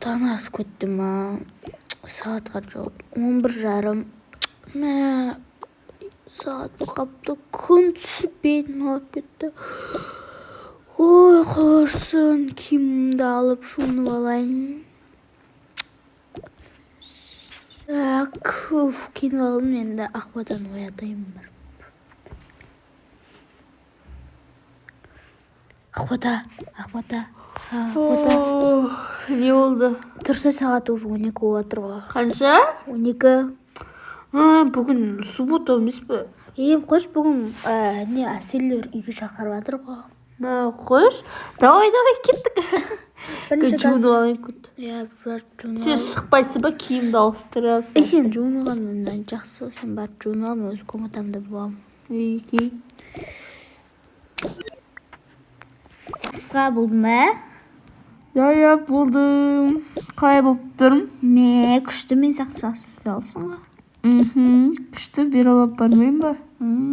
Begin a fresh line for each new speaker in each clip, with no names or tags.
Таң асып кетті ма? Сағат қанша болды? 11:30. Мә, сағат болып қалыпты. Күн түсіп бетім алып кетті. Ой, құрсын, киімімді алып жуынып алайын. Так, уф, киініп алдым, енді Ақботаны оятайын барып. Ақбота, Ақбота, Ақбота.
Не болды?
Тұрса, сағат уже 12 болып жатыр ғой.
Қанша?
12.
А, бүгін суббота емес пе?
Е, қойшы, бүгін не, Әселдер үйге шақырып жатыр ғой.
Мә, қойшы. Давай, давай, кеттік.
Бірінші
Жуынып алайын, күт.
Иә, барып жуынып
Сен
ал.
шықпайсың ба, киімді ауыстырасың?
Е, сен жуынғаннан жақсы, сен барып жуынып ал, мен өз комнатамда боламын.
Окей.
Қысқа болды ма?
Иә, болдым. Қалай болып тұрмын?
Мә, күшті, мен сияқты алсың ғой.
Мхм. Күшті, бері алып бармаймын ба?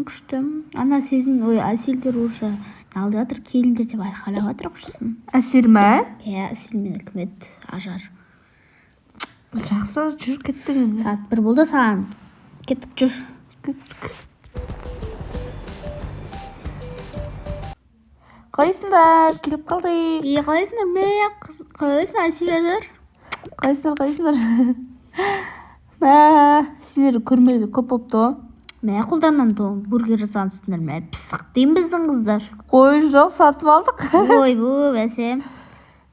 Күшті. Ана Сезім, ой, Әселдер уже алып жатыр, келіңдер деп айқайлап жатыр құрсын.
Әсел ма?
Иә, Әсел мен Үкімет, Ажар.
Жақсы, жүр, кеттік енді.
Сағат 1 болды саған. Кеттік, жүр.
Кеттік. Қалайсыңдар? Келіп қалдық.
Е, қалайсыңдар? Мә, қыз, қалайсың, Әсел, Ажар?
Қалайсыңдар, қалайсыңдар? Мә, сендер көрмелі көп болыпты ғой.
Мә, қолдарынан бургер жасағансыңдар, мә, пыстық деймін біздің қыздар.
Қой, жоқ, сатып алдық.
Ойбу, бәсе.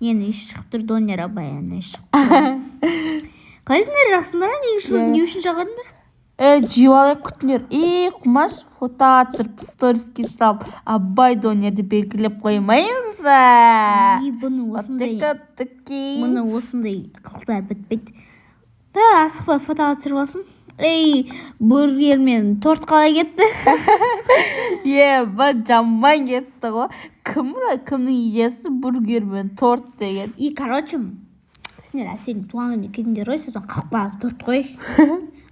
Нені еш шығып тұр, донер абай, ана шығып тұр. Қалайсыңдар, жақсыңдар ма? Не үшін,
Иә.
не үшін шақырдыңдар?
Е, жеп алайық, күтіңдер. Е, Құмаш, фото атырып, сториске салып, Абай донерді белгілеп қоймаймыз ба?
И, бұны осындай,
Таки.
мұны осындай қылықтар бітпейді. Да, асықпа, фотоға түсіріп алсын. Ей, бургер мен торт қалай кетті?
Е, ба, жаман кетті ғой. Кім мына, кімнің идеясы бургер мен торт деген?
И, короче, сендер Әселдің туған күніне келдіңдер ғой, содан қалып қалған торт қой.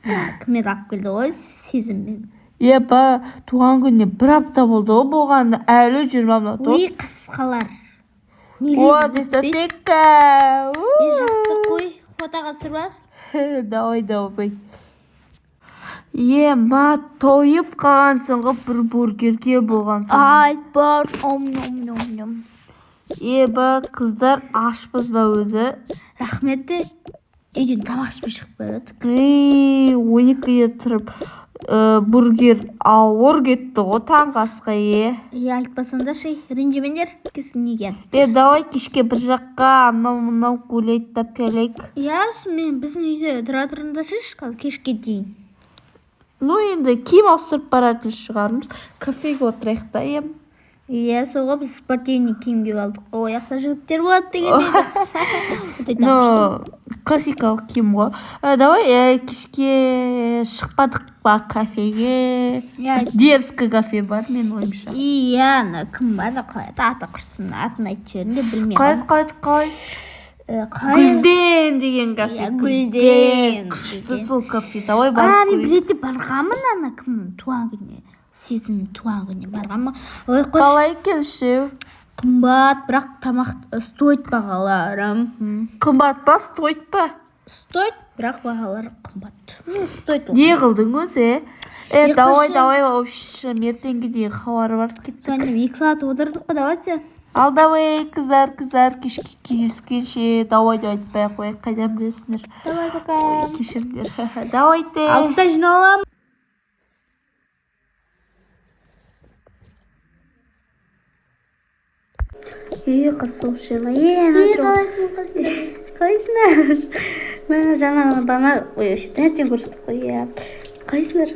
Ана кім еді алып келді ғой, Сезіммен.
Е, ба, туған күніне бір апта болды ғой болғанына, әлі жүр ма мына торт?
Ой, қасқалар.
О,
Нелер бітпейді.
дискотека!
Е, жақсы қой, фотоға түсіріп ал.
Давай, давай. Е, ма, тойып қалғансың ғой бір бургерге болған соң.
Айтпа, ом ном ном ном.
Е, ба, қыздар, ашпыз ба өзі?
Рахмет те. Үйден тамақ ішпей шығып бара жатырмық.
Ей, 12-де тұрып, бургер ауыр кетті ғой таңғы асқа, е.
Е, айтпасаңдаршы, ренжімеңдер, кісі неге.
Е, давай кешке бір жаққа анау мынау гуляйттап келейік.
Иә, мен біздің үйде тұра тұрыңдаршы, қазір кешке дейін.
Ну, енді киім ауыстырып баратын шығармыз. Кафеге отырайық та, е.
Иә, сол ғой, біз спортивный киім киіп алдық қой, ол жақта жігіттер болады дегендей.
Ну, классикалық киім ғой. Давай, кешке шықпадық па кафеге?
Иә.
Дерзкий кафе бар, менің ойымша.
Иә, ана кім бар, ана қалай еді, аты құрсын, атын айтып жібердім де білмей
Қалай,
қалдым.
қалай, қалай?
Қалай?
Гүлден деген кафе.
Иә, Гүлден.
Күшті
Гүлден.
сол кафе. Давай
А,
барып
мен
көрейік.
бір ретте барғанмын, ана кімнің туған күніне, Сезімнің туған күніне барғанмын. Ой, қойшы.
Қалай екен іші?
Қымбат, бірақ тамақ стоит бағалары.
Қымбат па, стоит па?
Стоит, бірақ бағалары қымбат. Ну, стоит ол.
Не қылдың өзі? Е,
Не
давай,
қойшы.
давай, вообще, ертеңге дейін хабар бар, кеттік.
Соны 2 сағат отырдық қой, давайте.
Ал давай, қыздар, қыздар, кешке кездескенше, давай деп айтпай ақ қояйық, қайдан білесіңдер.
Давай, пока.
Ой, кешіріңдер. Давайте.
6-да жиналамын. Е, қыз соғып ма? Е, ана Е, тұр. қалайсың, Қалайсыңдар? Мә, жаңа бана, ой, вообще таңертең көрістік қой, иә. Қалайсыңдар?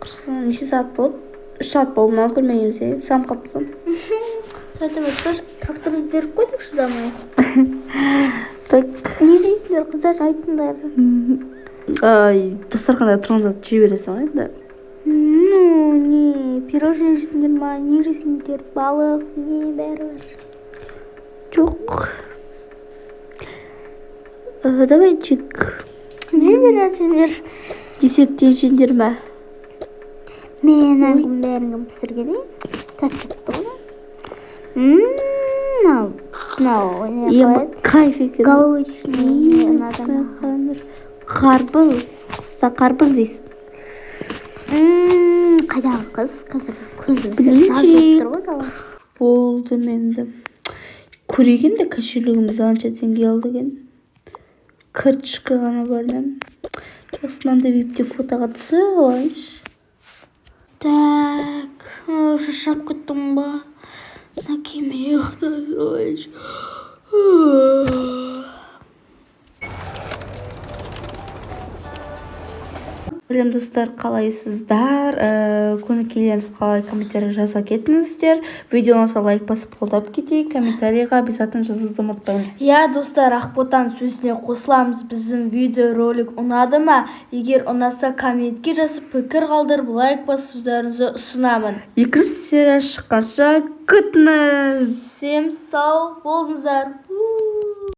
Құрсын, неше сағат болды? 3 сағат болды ма көрмегенімізге? Сағынып қалыппыз. Сондықтан біз тапсырыс беріп қойдық шыдамай.
Так.
Не жейсіңдер, қыздар, айтыңдар.
Ай, дастарханда тұрған зат жей бересің ғой енді.
Ну, не, пирожное жейсіңдер ма? Не жейсіңдер? Балық, не, бәрі бар.
Жоқ. Давай чик.
Жеңдер, жеңдер.
Десерттен жеңдер ма?
Мен әңгім бәрін кім пісірген, е? Тәтті кетті ғой. Мынау, мынау не
Е,
қалай еді?
Кайф екен.
Галочный ұнады маған.
Қараңдар. Қарбыз, қыста қарбыз дейсің.
Қайдағы қыз? Қазір көзі
Блинчик.
жаз болып тұр ғой дала.
Болды енді. Көрейік енді, кошелегіміз қанша теңге алды екен. Карточка ғана бар да. Жақсы, мынандай випте фотоға түсіп алайыншы.
Так, шаршап кеттім ба? Мына киіммен ұйықтай салайыншы.
Сәлем, достар, қалайсыздар? Көңіл күйлеріңіз қалай? Комментарий жаза кетіңіздер. Видео ұнаса, лайк басып, қолдап кетейік. Комментарийға обязательно жазуды ұмытпаймыз.
Иә, достар, Ақботан сөзіне қосыламыз. Біздің видеоролик ұнады ма? Егер ұнаса, комментке жазып, пікір қалдырып, лайк басуларыңызды ұсынамын.
Екінші серия шыққанша күтіңіз.
Всем сау болыңыздар.